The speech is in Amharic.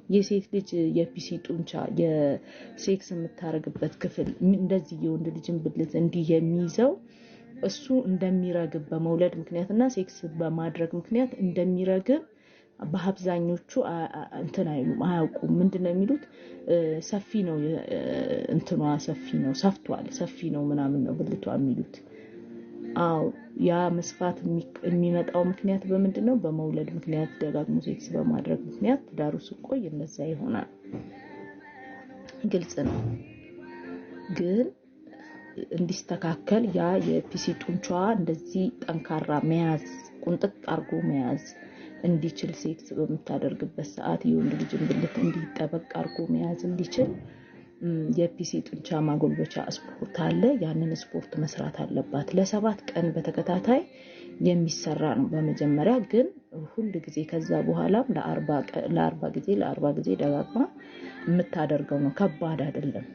የሴት ልጅ የፒሲ ጡንቻ የሴክስ የምታደርግበት ክፍል እንደዚህ የወንድ ልጅን ብልት እንዲህ የሚይዘው እሱ እንደሚረግብ በመውለድ ምክንያት እና ሴክስ በማድረግ ምክንያት እንደሚረግብ በአብዛኞቹ እንትን አይሉም፣ አያውቁም። ምንድን ነው የሚሉት? ሰፊ ነው እንትኗ፣ ሰፊ ነው፣ ሰፍቷል፣ ሰፊ ነው ምናምን ነው ብልቷ የሚሉት። አዎ፣ ያ መስፋት የሚመጣው ምክንያት በምንድን ነው? በመውለድ ምክንያት፣ ደጋግሞ ሴክስ በማድረግ ምክንያት ትዳሩ ስቆይ እነዛ ይሆናል። ግልጽ ነው። ግን እንዲስተካከል ያ የፒሲ ጡንቻዋ እንደዚህ ጠንካራ መያዝ፣ ቁንጥጥ አርጎ መያዝ እንዲችል፣ ሴክስ በምታደርግበት ሰዓት የወንድ ልጅን ብልት እንዲጠበቅ አርጎ መያዝ እንዲችል የፒሲ ጡንቻ ማጎልበቻ ስፖርት አለ። ያንን ስፖርት መስራት አለባት። ለ7 ቀን በተከታታይ የሚሰራ ነው። በመጀመሪያ ግን ሁል ጊዜ ከዛ በኋላም ለ40 ጊዜ ለ40 ጊዜ ደጋግማ የምታደርገው ነው። ከባድ አይደለም።